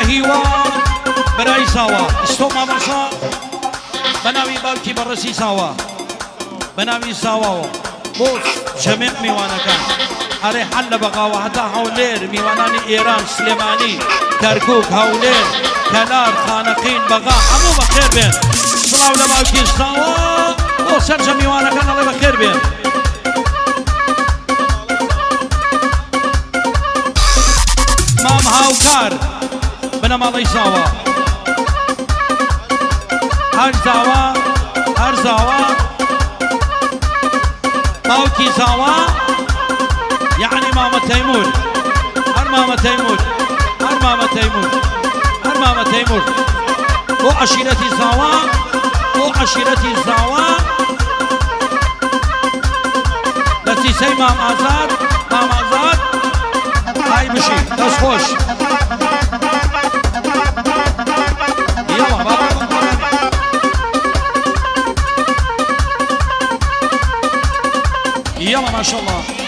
هیوا برای زاوا ئیستۆ مامۆسا بەناوی باوکی بەڕێزی زاوا بەناوی زاواوە بۆ جەمێع میوانەکان ئەرێ حەل لە بەغاوە هەتا هەولێر میوانانی ئێران سلێمانی کەرکوک هەولێر کەلار خانەقین بەغا هەموو بەخێر بێن سڵاو لە باوکی زاوا بۆ سەرجەم میوانەکان ئەڵێ بەخێر بێن. مام هاوکار بنەماڵەی زاوا هەر زاوا هەر زاوا باوکی زاوا یعنی مامە تەیمور هەر مامە تەیمور هەر مامە تەیمور هەر مامە تەیمور بۆ عەشیرەتی زاوا بۆ عەشیرەتی زاوا لە سیسەی مام ئازاد مام ئازاد ئای بژی دەست خۆش. يلا بابا يلا ما شاء الله.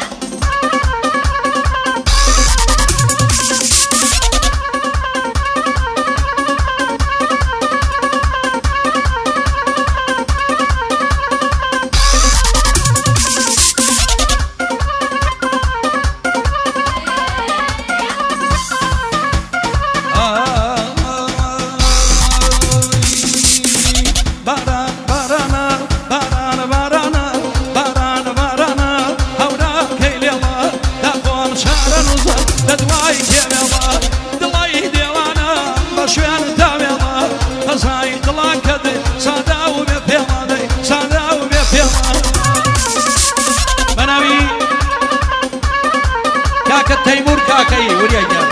تەیمور کاکەیی وریای گیان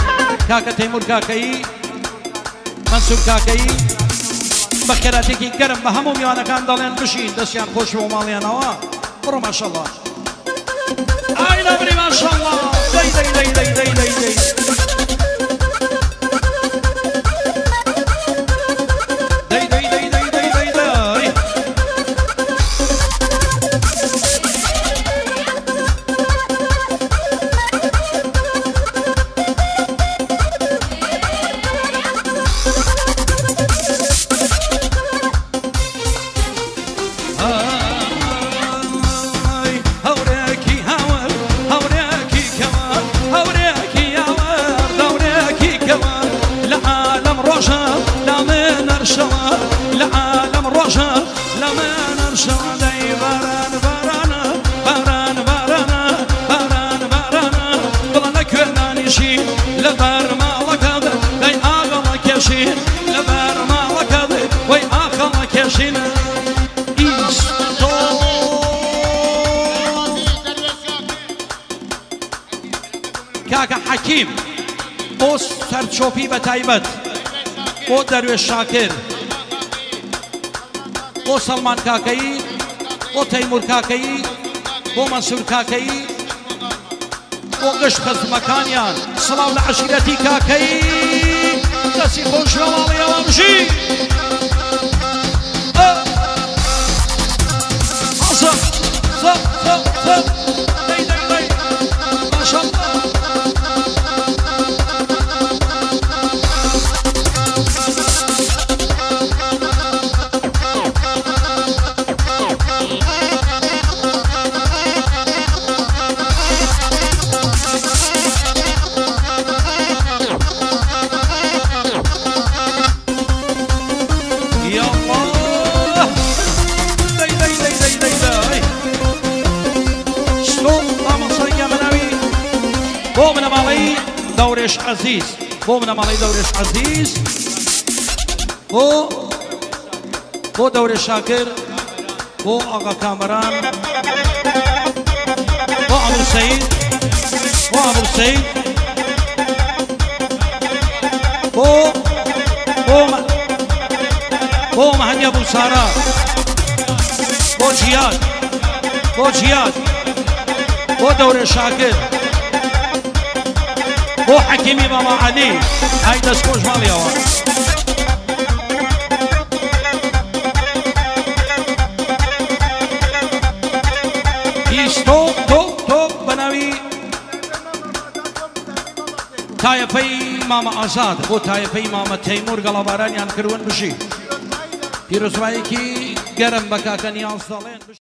کاکە تەیمور کاکەیی مەنسوور کاکەیی بە خێراتێکی گەرم بە هەموو میوانەکان دەڵێن بژین دەستیان خۆش بۆ ماڵیانەوە بڕۆ ماشەڵڵا ئای لەبری ماشەڵڵا دەی دەی دەی دەی دەی دەی دەی دەی دەی دەی دەی دەی دەی دەی کاکە حەکیم بۆ سەرچۆپی بە تایبەت بۆ دەروێش شاکر بۆ سەڵمان کاکەیی بۆ تەیمور کاکەیی بۆ مەنسوور کاکەیی بۆ گشت خزمەکانیان سڵاو لە عەشیرەتی کاکەیی دەستی خۆش لە ماڵیەوە بژی. دەی دەی دەی ماشەڵڵا. بۆ بنەماڵەی دەورێش عەزیز بۆ بنەماڵەی دەورێش عەزیز بۆ دەورێش شاکر بۆ ئاغا کامەران بۆ ئەبوسەید بۆ ئەبوسەید بۆ بۆ بۆ مەهدی ئەبوسارا بۆ جیاد بۆ جیاد بۆ دەورێش شاکر بۆ حەکیمی ماما عەلی ئای دەست خۆش ماڵیەوە. تۆپ تۆپ تۆپ بەناوی تایەفەی مامە ئازاد بۆ تایەفەی مامە تەیمور گەڵابارانیان کردوون. بژی. پیرۆزبایەکی گەرم بە کاکە نیاز دەڵێن.